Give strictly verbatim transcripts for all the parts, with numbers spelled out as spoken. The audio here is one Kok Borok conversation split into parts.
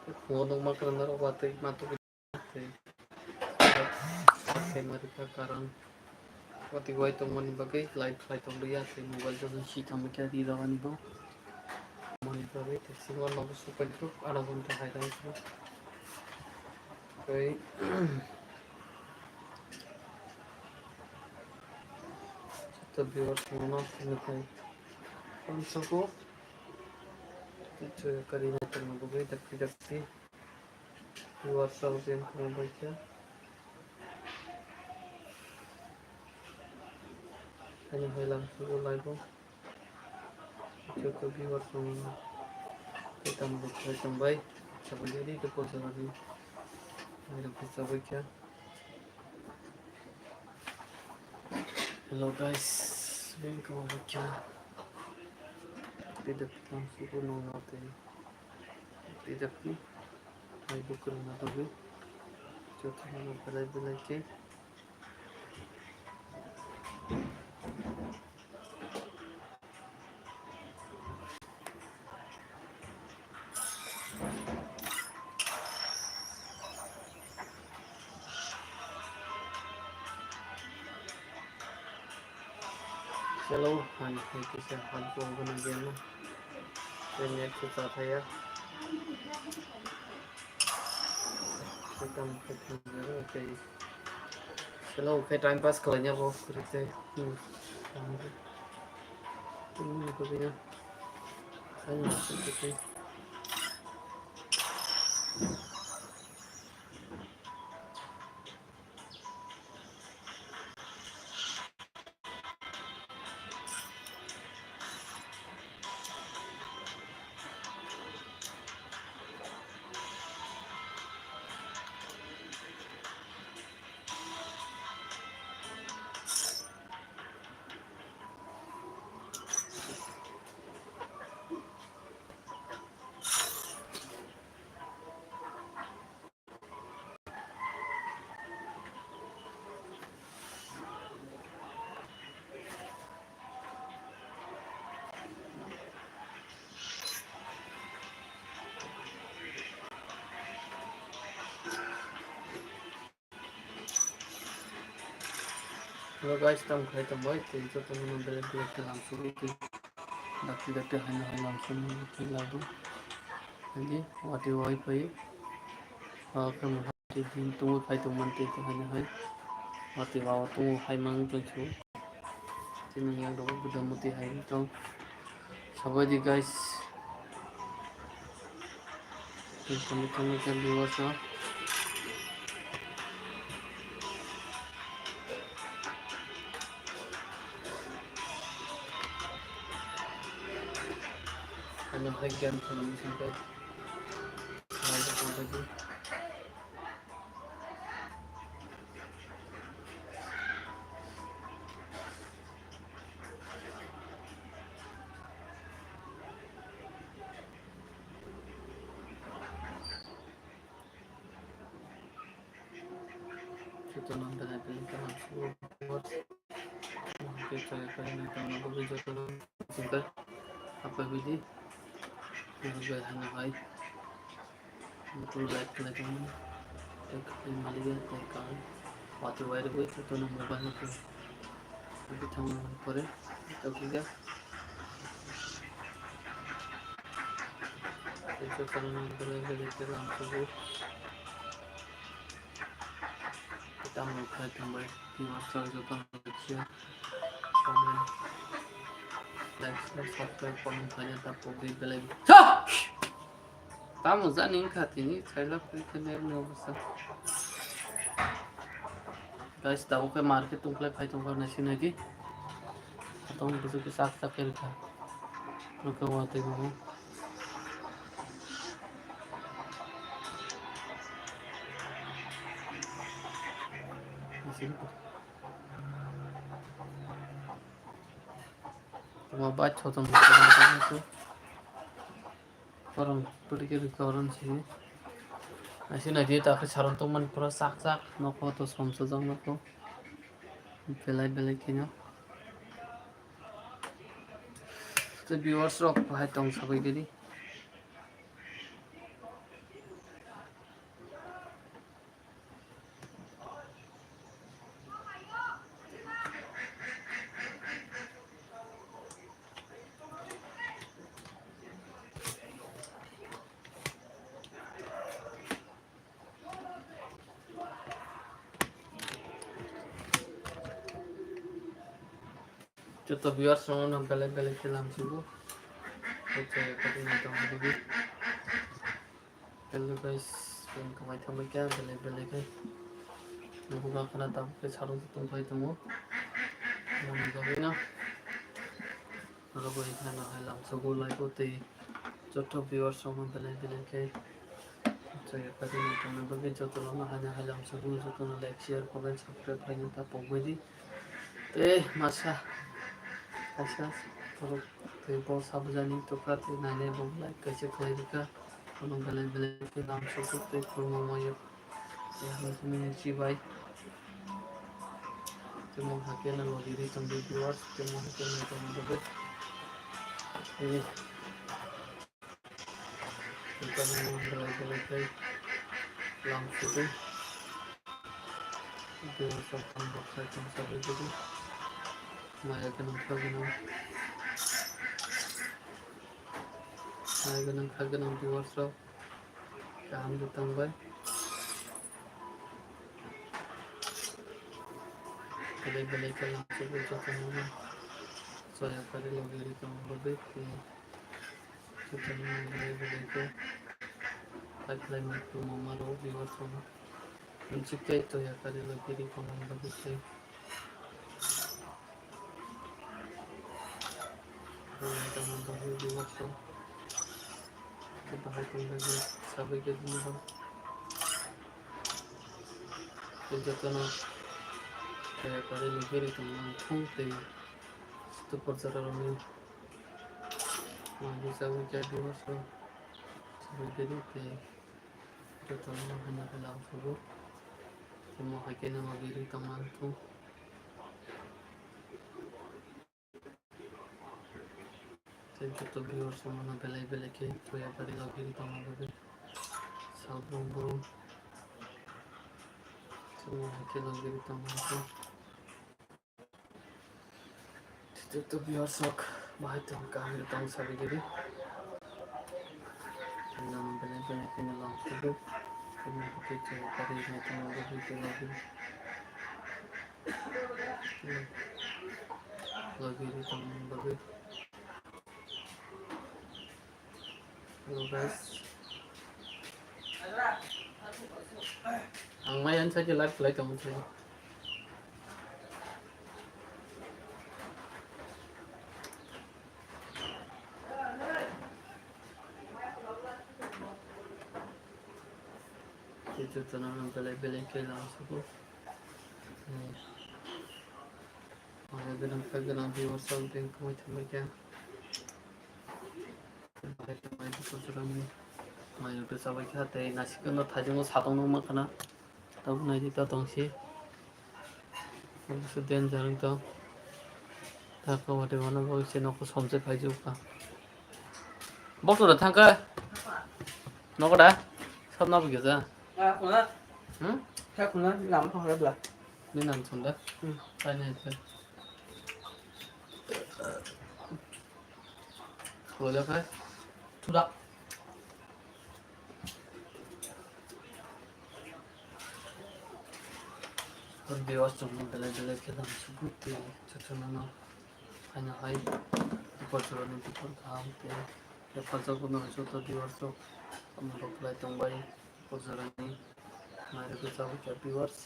Phungo nokma kwrwngna rok watwi ma tugwi tei, tei ma rwkha karon watwi wai tongmani bagwi live khlai tong liya tei mobile joto si tongma khe ri rwani bo. Moni bagwi tei singo nogo supai thuk, adha ghonta hai tong thuk. Tei joto viewers rokno nukhai. Tei chwng kari nai tongma bagwi dakti dakti. Viewers rok je wngkha baikha. Ani hai lang sugo live o. Joto viewers rok tei tamo bo khai tong bai. Saboni ri to posa rani. Ani rok khe sabaikha. Hello guys, welcome back to the Pitang Suku no no te. Pitang ni ai bukur na to be. Chotha na belai belai ke. Hello, hai, hai, kisa hal ko gana gana. Net ko sa thaya. Hello, khe time pass khlaina bo kwrwi tei. Hmm. Hmm, kwrwi na. Time pass khlaina. Hello guys, tamo khai tongbai, tei joto no belai belai khe lam suru tei dakti dakti haino hai lam suru tei labu. Ani wati wai pai, ah, khe mo hai tei din tungwi phai tongmani tei tei haino hai. Wati wao tungwi hai mang tong su. Tini yang dogo buda muti hai tong. Sabai di guys. Thank you, thank you, viewers, no? Ano hai game kami sampai. Hai, sampai di. Jotono belai belai kaham sugo. Hwnkhe chaya khaina tongna bagwi jotono singkha hapai bidi. Hwnkhe haino hai. Bukur live khlai tongmani. Tei kwplai maliya tei kaham. Watwi wairwgwi jotono mobile no twi. Bithang pore tokhiya. Tei jotono belai belai khe lam sugo. Tamo khlai tongbai. Viewers rok jotono like, share, comment, like, share, subscribe, comment khlaina ta pogwi belai. Tamo jani wngkha tini khailak twi khe net ni obostha. Guys, tabuk khe market tongkhlai phai tongkha naising naidi. Atong buju khe sak sak khe rwkha. Rwkha watwi bo. Naising. Tamo bai choton choton. Koron pwrwngkhe rwkha oron sini. Naising naidi ta khe saron tongmani pura sak sak nokho to somsajak nokho. Belai belai kheno. Tei viewers rok bahai tong sabai gari. Joto viewers rok no belai belai khe lamsugo. Joto yakari ni tong hadi. Hello guys, welcome back to my channel, belai belai khe. Nugo ba khana tam khe sarung tong phai tongo. Moni bagwi no. Aro bai khana hai lamsugo like o tei joto viewers rok no belai belai khe. Joto yakari ni tong bagwi joto no hai hai lamsugo, joto no like, share, comment, subscribe khlai no ta pogbai di. Tei masa, kaisa borok tei bo sabjani tokha tei nainai bo like kaisa khlai rwkha. Bono belai belai khe lamsugo tei khulumung maio. Tei hamjakmani chibai. Tei mung hakhe no logi ri tongdi viewers, tei mung hakhe no tongdi. Tei Belai belai khe lamsugo. Belai sok tong boksa tong sabai khe maya gwnang kha gwnang, maya gwnang kha gwnang viewers rok kaham khe tongbai. Belai belai khe lamsugo jotono no. Soya kari logi ri tong bagwi. Jotono belai belai khe hai khlai ma khulumung ma rw viewers rok no. Amchik tei toya kari logi ri tongmani bagwi tei khlai tongmani bagwi viewers rok tei bahai tongmani bagwi sabai khe bini rok tei jotono toya kari logi ri tongmani thung tei super jora rok ni. Magi sawi khe viewers rok sawi khe di tei jotono hwnwi khe lamsugo. Omo hai khe no magi ri tongma wngkhu. Tei joto viewers rok no belai belai khe toya kari logi ri tongma bagwi sal brum brum. Omo hai khe logi ri tongma wngkhu. Tei to viewers rok bahai tong kaham tong sabi gidi. Nang belai belai khe no lamsugo. Khe no khe khe kari nai tong bagwi khe logi. Logi ri tong bagwi. Hello guys. Ang mai ang sa live khlai tong thai. Itu tanam belai belai khe lamsugo. Maya gwnang kha gwnang viewers rok beng kwmai thangbai kha. Bahai khe mai dukha jora mani. Mai rok chabai kha tei naisik no thaijakno satong no ma khana. Tabuk nai di ta tong si. Bokso danger wng tong. Ta kawari mano bo se nokho somse phai jok kha. Bokso da thang kha. Nokho da. Sab nabo gesa. Ah, khuna. Hmm? Kha khuna, lam kha hora bla. Ni nan chunda. Hmm. Pai nai kha. Wala kha. Thuda. Hor viewers rok no belai belai khe lamsugo tei jotono no haino hai dukor jora ni dukor kaham tei hephajak bo no joto viewers rok tamo rok belai tongbai dukor jora ni. Mai rwgwi tabuk khe viewers.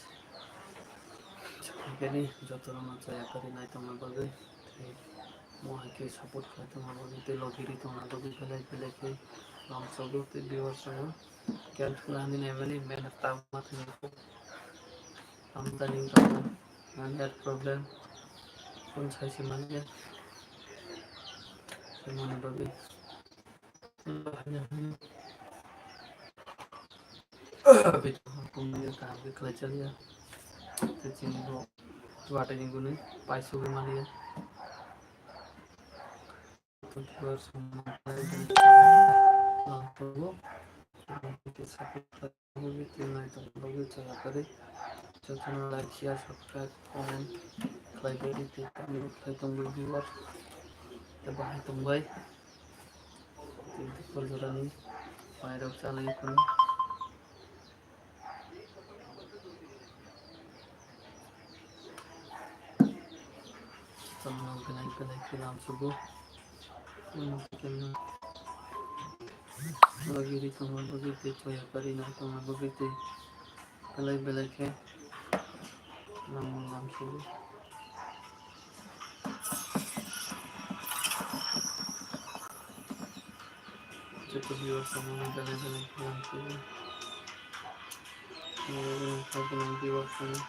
Sakni jotono no chaya kari nai tongna bagwi tei mo hai khe support khlai tongna bagwi tei logi ri tongna bagwi belai belai khe lamsugo tei viewers rok no. Khe thula hinwi naimani mehnat ta ma thangwi kho. Amtani wngkha net problem. Phone sai se manya. Tei mani bagwi. Video kaham khe khlai chaliya. Tei chini bo watwi ni gwnwi paisugwi maliya. Thank you so much. Ang tongo. Ang tongo. Ang tongo. Ang tongo. Ang tongo. Jotono like, share, subscribe, comment khlai bai di, tei comment khlai tongbai viewers. Tei bahai tongbai. Tei dukor jorani mairok chalai phano. Tongmung belai belai khe lamsugo. Tongmung khe no bagwi tongma bagwi tei toya kari nai tongma bagwi tei belai belai khe lamung lamsugo. Joto viewers rok no belai belai khe lamsugo. Belai belai khe viewers rok no.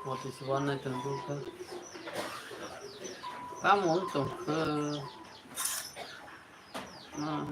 What is one item do ka? Kamu untung ke. Hmm.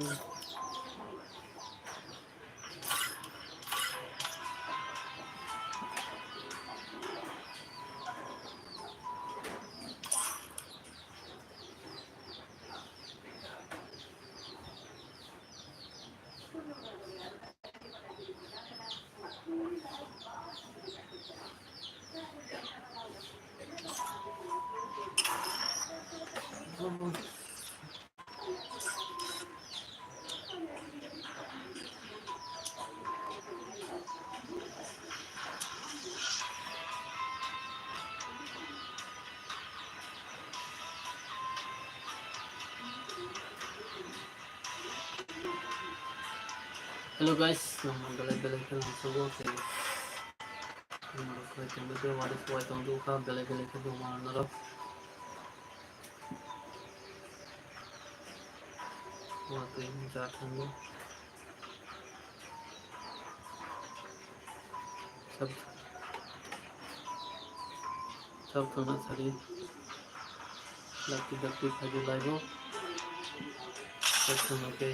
Hello guys, norok belai belai khe lamsugo tei norok khe tongwi tei wari suwai tongwi kha belai belai khe bo norok. Watwi wngkha thango. Sab, sab thangna sari. Dakti dakti khaidi laibo. Sab thangna khe.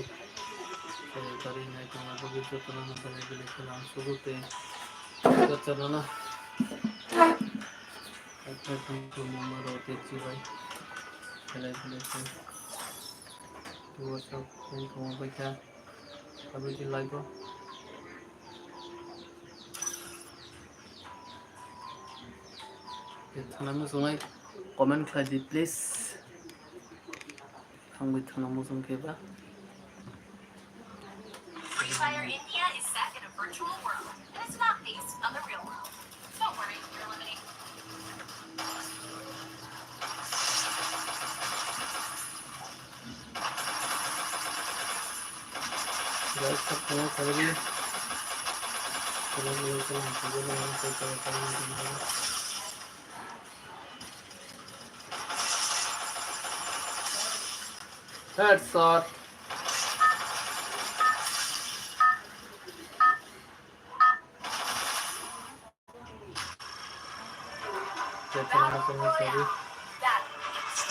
Khaidi kari nai tongna bagwi jotono belai belai khe lamsugo tei. Jotono. Athai thang thang mama roti chibai. Belai belai khe. Tuwa sab thang thang bai kha. Abidi laibo. Thangna muchungnai comment khlai di please. Thangwi thangna muchung khe ba. Free Fire India is set in a virtual world, and it's not based on the real world. Don't worry, you're limited. Guys, sab kheno salai di. Salai di, salai di, salai di, salai di. Headshot. Tei tini muchungni sari.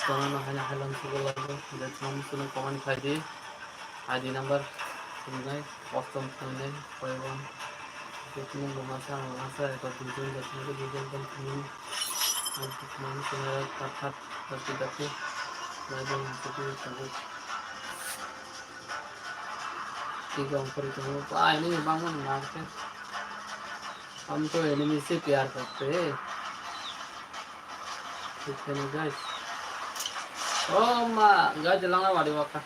Tongmani haino hailam sugo lago. Tei tini muchungno comment khlai di. I D number rinai, ostom khlainai, koi one. Tei tini bo masa, ang bo masa, eko duijon jatni, duijon tong thangmani. Ang tini muchungno khat khat, khat khat, khat khat. Laibung muchungni sari. Tei ang pori tongo, bai ni bangmani mar khe. Ham to enemy se pyar karte hain. Thik hai na, guys? Oh ma, guys, langna wari waka.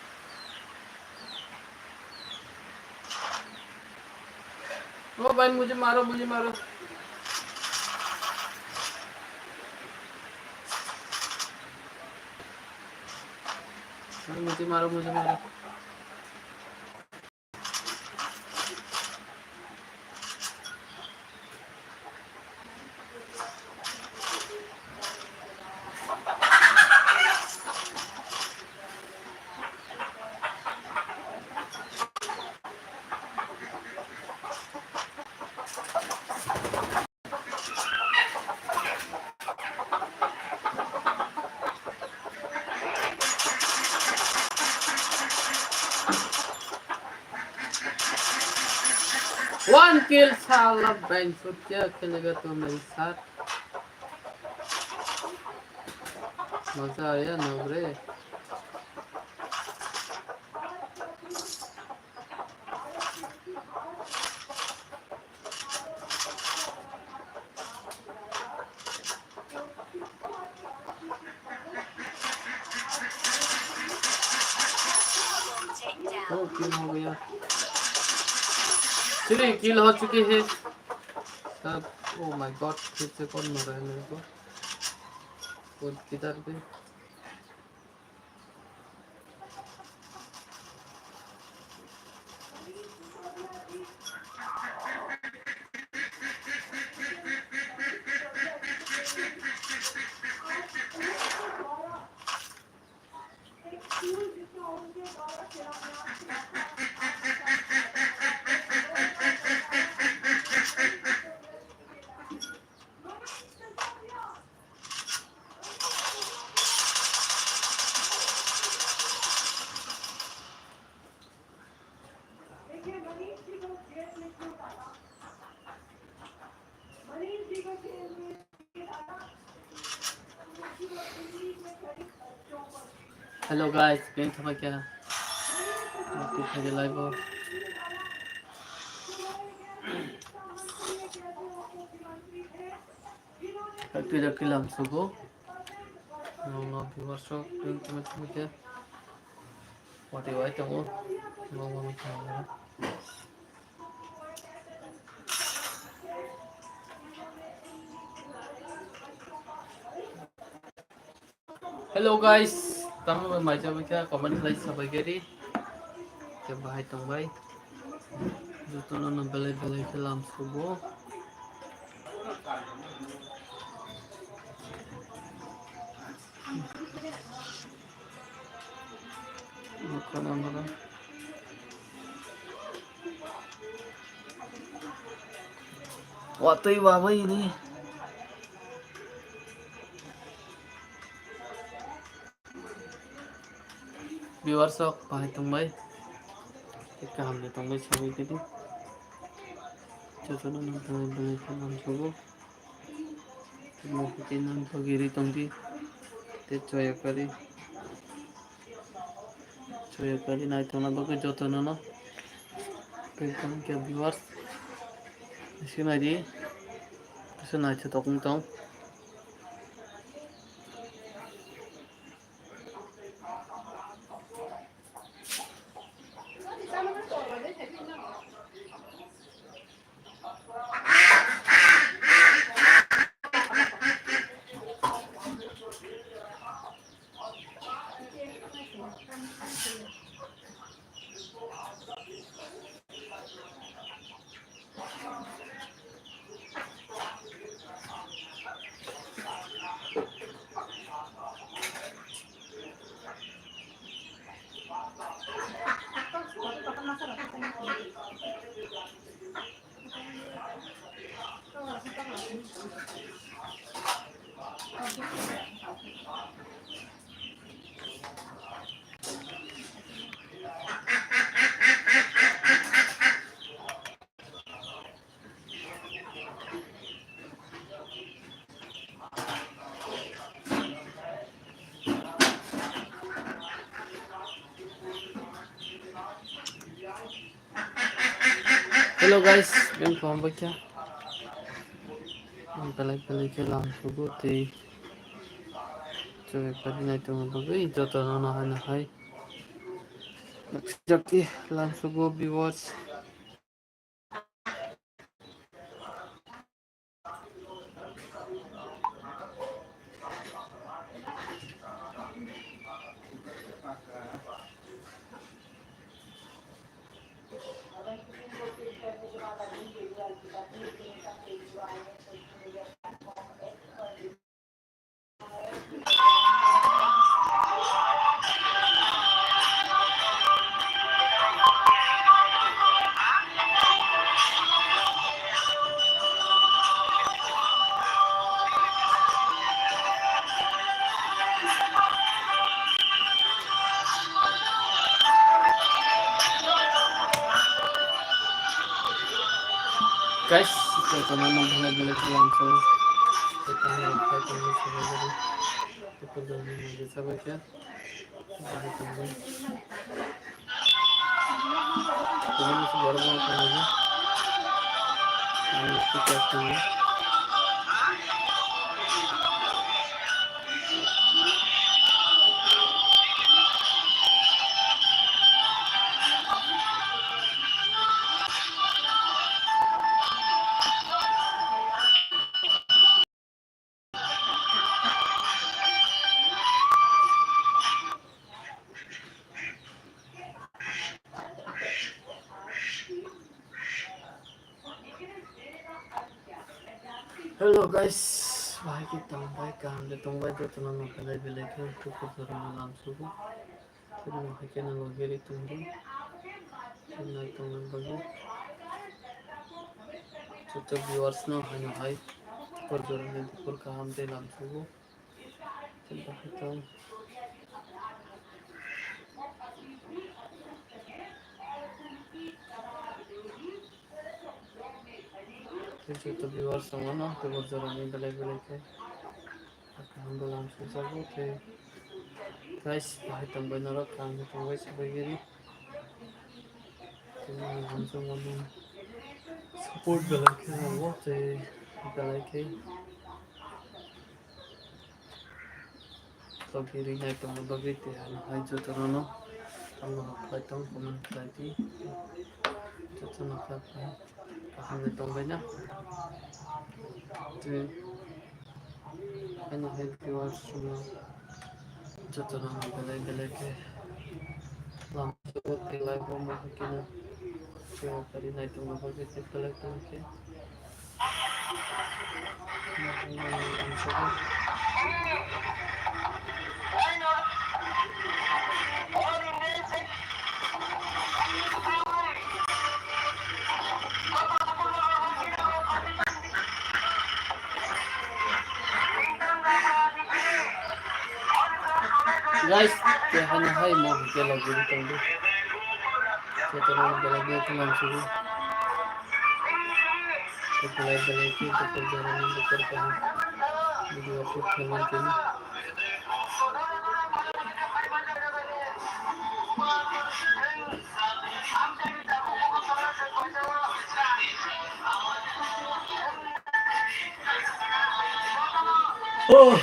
Oh bhai, mujhe maro, mujhe maro. Bhai, mujhe maro, mujhe maro. One kill, sala, bang, sutya, khelega to mere saath. Maza aaya na bre? ओ, किल हो गया। चलिए, किल हो चुकी है। अब, oh my God, फिर से कौन मरा है मेरे को? वो किधर पे? Hello guys, beng thama kya? Aku phai live o. Kila kila sugo. No no viewers o, beng thama kya? Wati wai tongo. No no no. Hello guys, tamo bai mai jabai kha, comment like sabai gari. Te bahai tong bai. Jotono no belai belai khe lam subo. Watwi wabai ni. Viewers rok bahai tongbai. Kaham ni tongbai sabai kedi. Jotono no belai belai khe lam subo. Mo kiti nang pagiri tongdi. Te choya kari. Choya kari nai tongna bagwi jotono no. Welcome khe viewers. Sinaidi. Kisa nai tong tong. Hello guys, beng phone bai kha. Belai belai khe lam sugo tei chwrai pari nai tongma bagwi jotono no hai no hai. Jakti lam sugo viewers. Guys, ito na, magbalik-balik ko lang sa ito na, ito na, ito na, ito na, ito na, ito na, ito na, Hello guys, bahai khe tongbai, kaham de tongbai, jotono no belai belai khe tuku jorano lamsugo. Tini bahai khe no logeri tongdi. Tini nai tongna bagwi. Joto viewers no haino hai tukur jorani tukur kaham de lamsugo. Tini bahai tong. Tei joto viewers tongo no, tei bo jorani belai belai khe kaham bwlam sukjago, tei guys, bahai tongbai norok, kaham khe tongbai, sabai giri. Tei nini hamjakmani support belai khe wngo, tei belai khe. Tongkhe rinai tongna bagwi tei ano hai jotono no tamo rok khlai tong, comment khlai di. Jotono kha kha kaham de tongbai na. Tei ano hai viewers no jotono no belai belai khe lam sugo tei live o ma hakhe no tei rinai tongna bagwi tei belai tongkhe. Guys, kehano hai mo hotel o guri tongdi. Jotono belai belai khe lamsugo. Belai belai khe dokol jorani dokol kaham video upload khaimani tini. Oh.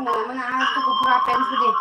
Mana mana aku pura pensi deh.